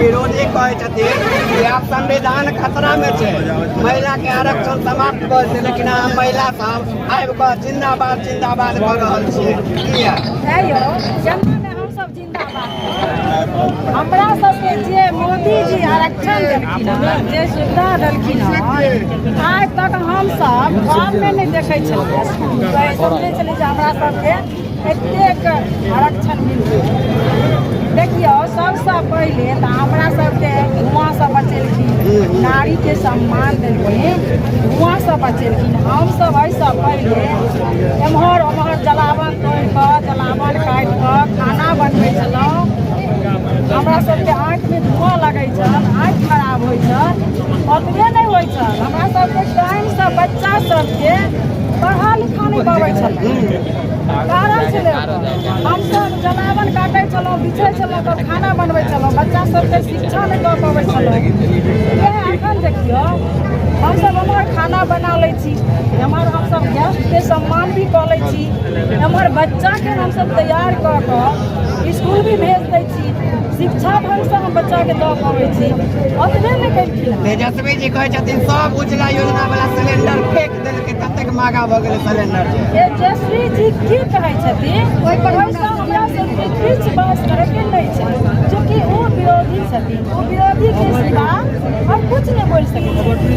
विरोधी कहै छथिन कि आब संविधान खतरा में छै, महिला के आरक्षण समाप्त भऽ जेतै, लेकिन अहाँ महिला सब आबि कऽ जिंदाबाद जिंदाबाद कऽ रहल छियै, किया? हे यौ, जेना ने हमसब जिंदाबाद। हमरा सबके जे मोदी जी आरक्षण देलखिन हँ, जे सुविधा देलखिन हँ, आइ तक हमसब गाममे नहि देखै छलियै, समझै छलियै जे हमरा सबके एतेक आरक्षण मिलतै। देखियौ, सबसँ पहिले तऽ हमरा सबके धुआँसँ बचेलखिन, नारीके सम्मान देलखिन, धुआँसँ बचेलखिन। हमसब एहिसँ पहिले एम्हर ओम्हर जलावन तोड़ि कऽ, जलावन काटि कऽ खाना बनबै छलहुँ। हमरा सबके आँखिमे धुआँ लगै छल, आँखि खराब होइ छल। ओतबे नहि होइ छल, हमरा सबके टाइमसँ बच्चा सबके पढ़ा लिखा नहि पबै छलै। कारण छलै, हमसब जलावन काटै छलहुँ, बिछै छलहुँ, तब खाना बनबै छलहुँ, बच्चा सबके शिक्षा नहि दऽ पबै छलहुँ। इएह एखन देखियौ, हमसब एम्हर खाना बना लै छी, एम्हर हमसब गेस्टके सम्मान भी कऽ लै छी, एम्हर बच्चाके हमसब तैयार कऽ कऽ इसकुल भी भेज दै छी, शिक्षा ढङ्गसँ हम बच्चाके दऽ पबै छी। ओतबे नहि केलखिन हँ। तेजस्वी जी कहै छथिन सब उज्ज्वला योजना वाला सिलेंडर फेंक देलकै, ततेक महगा भऽ गेलै सिलेंडर जे। तेजस्वी जी की कहै छथिन, ओहिसँ हमरा सबके किछु बहस करैके नहि छै, चूँकि ओ विरोधी छथिन। ओ विरोधीके सिवा हम किछु नहि बोलि सकै छी।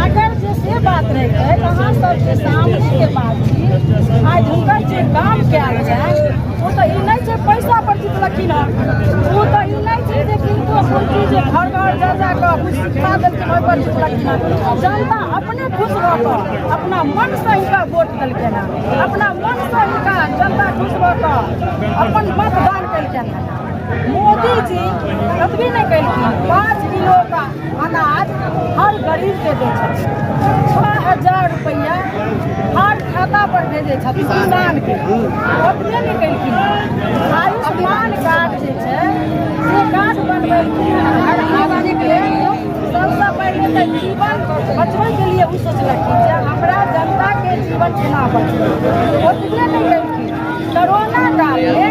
अगर जे से बात रहितै तऽ अहाँ सबके सामनेके बात छी। आइ हुनकर जे काम कयल छनि, ओ तऽ ई नहि छै पैसा पर जितलखिन हँ। ओ तऽ ई नहि छै जे किनको कोन चीज घर घर जा जा कऽ किछु सिखा देलखिन, ओहि पर जितलखिन हँ। जनता अपने खुश भऽ कऽ अपना मनसँ हिनका वोट देलखिन हँ। अपना मनसँ हिनका जनता खुश भऽ कऽ अपन मतदान केलखिन हँ। मोदी जी एतबी नहि केलखिन, 5 किलो का अनाज हर गरीबके दै छथिन, 6000 रुपैआ हर खाता पर भेजै छथिन किसानके। ओतबे नहि केलखिन, आयुष्मान कार्ड जे छै से कार्ड बनबेलखिन हन हर आदमीके। सबसँ पहिले तऽ जीवन बचबैके लिए ओ सोचलखिन जे हमरा जनताके जीवन केना बचबै। ओतबे नहि केलखिन, कोरोना कालमे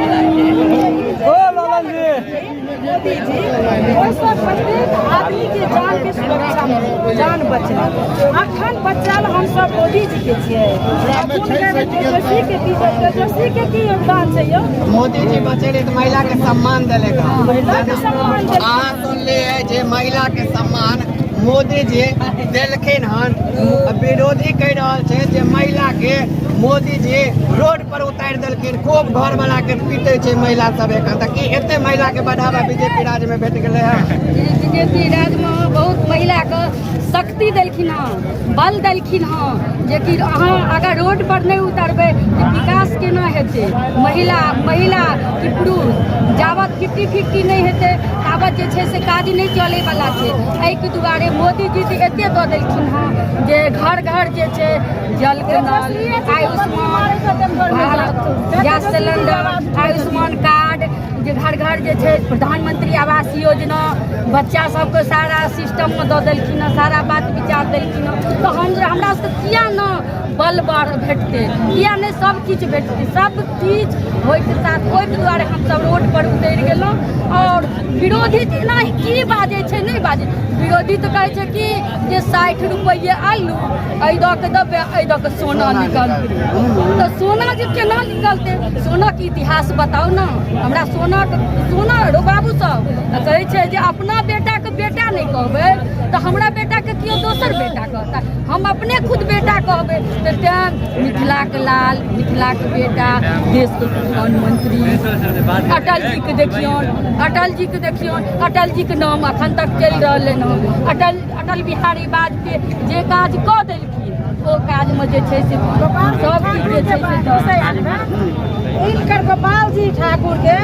मोदी जी ओहिसँ प्रत्येक आदमीके जानके सुरक्षा मिलल, जान बचल। अखन बचल हमसब मोदी जीके छियै। तेजस्वीके की, तेजस्वीके की योगदान छै यौ? मोदी जी बचेले तऽ महिला के सम्मान देले। महिलाके सम्मान देलकै। अहाँ सुनलियै जे महिला के सम्मान मोदी जी देलखिन हन। विरोधी कहि रहल छै जे महिला के मोदी जी रोड पर उतारि देलखिन, खूब घर वाला के पीटे छै महिला सब एखन। तऽ की एते महिला के बढ़ावा बीजेपी राज में भेट गेलै हन? बीजेपी राजमे बहुत महिलाके शक्ति देलखिन हँ, बल देलखिन हँ, जेकि अहाँ अगर रोड पर नहि उतरबै तऽ विकास केना हेतै? महिला, महिला कि पुरुष, जाबत 50-50 नहि हेतै ताबत जे छै से काज नहि चलैवला छै। एहिके दुआरे मोदीजी तऽ एते दऽ देलखिन हँ जे घर घर जे छै जलके नल, Ayushman Bharat gas cylinder, Ayushman card, जे घर घर जे छै प्रधानमंत्री आवास योजना, बच्चा सबके सारा सिस्टममे दऽ देलखिन हँ, सारा बात विचार देलखिन हँ। तऽ हम हमरा सबके किया ने बल बढ़ भेटतै? किया नहि सब किछु भेटतै? सब किछु होइके साथ ओहिके दुआरे हमसब रोड पर उतरि गेलहुँ। आओर विरोधी तऽ एनाही की बाजै छै, नहि बाजै। विरोधी तऽ कहै छै कि जे 60 रुपैए आलू एहि दऽ के देबै, एहि दऽ के सोना निकलतै। तऽ सोना जे केना निकलतै? सोनाके इतिहास बताउ ने हमरा। सोनाके सोना रो बाबू सब तऽ कहै छै जे अपना बेटाके बेटा नहि कहबै तऽ हमरा बेटाके केओ दोसर बेटा कहता? हम अपने खुद बेटा कहबै। तऽ तेँ मिथिलाके लाल, मिथिलाके बेटा, देशके प्रधानमंत्री अटल जीके देखियौन, अटल जीके देखियौन। अटल जीके नाम अखन तक चलि रहलै हँ। अटल अटल बिहारी वाजपेयी जे काज कऽ देलखिन, ओ काजमे जे छै से सब चीज जे छै से हिनकर गोपाल जी ठाकुर के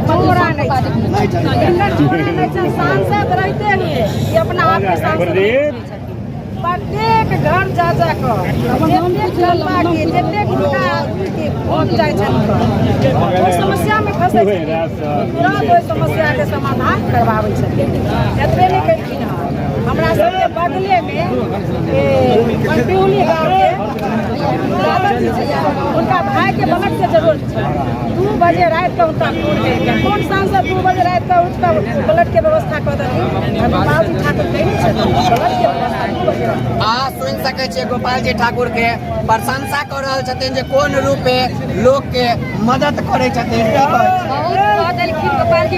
जोड़ा नहीं छै, हिनकर जोड़ा नहीं छै। सांसद रहते हुए ई अपना आप के सांसद नहीं बुझै छथिन। प्रत्येक घर जा जा कऽ जतेक जनता के, जतेक हुनका आदमी के वोट जाइ छनि, ओहि समस्यामे फँसै छथिन, तुरंत ओहि समस्याके समाधान करबाबै छथिन। एतबे नहि केलखिन हँ, हमरा हमरा सबके बगलेमे पिउली गाँवके यादव जी छथिन, हुनका भाइके ब्लडके जरूरत छल। 2 बजे रातिके हुनका फोन केलकै। कोन सांसद 2 बजे रातिके उठिकऽ ब्लडके व्यवस्था कऽ देथिन? आ गोपालजी ठाकुर कयने छथिन ब्लडके व्यवस्था 2 बजे राति। अहाँ सुनि सकै छियै गोपालजी ठाकुर के प्रशंसा कऽ रहल छथिन जे कोन रूपे लोक के मदद करै छथिन। की कहै छी? बहुत कऽ देलखिन गोपालजी।